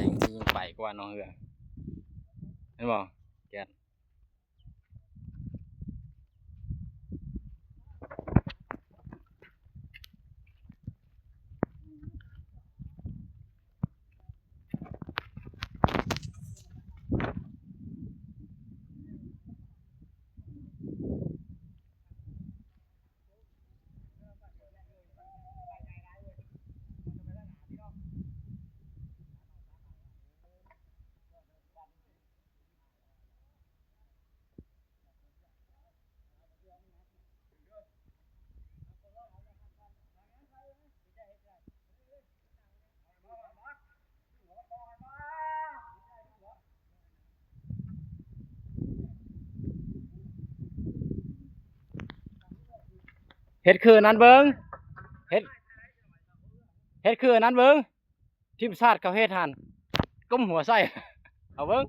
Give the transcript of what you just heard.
ງໄປກວ່ານ້ອງເຮືອ ເຫັນບໍ່? ແກນ ເຮັດຄືອັນນັ້ນເບິ່ງ ເຮັດ ເຮັດຄືອັນນັ້ນເບິ່ງ ທີມຊາດເຂົາເຮັດຫັ້ນ ກົ້ມຫົວໃສ່ ເອົາເບິ່ງ.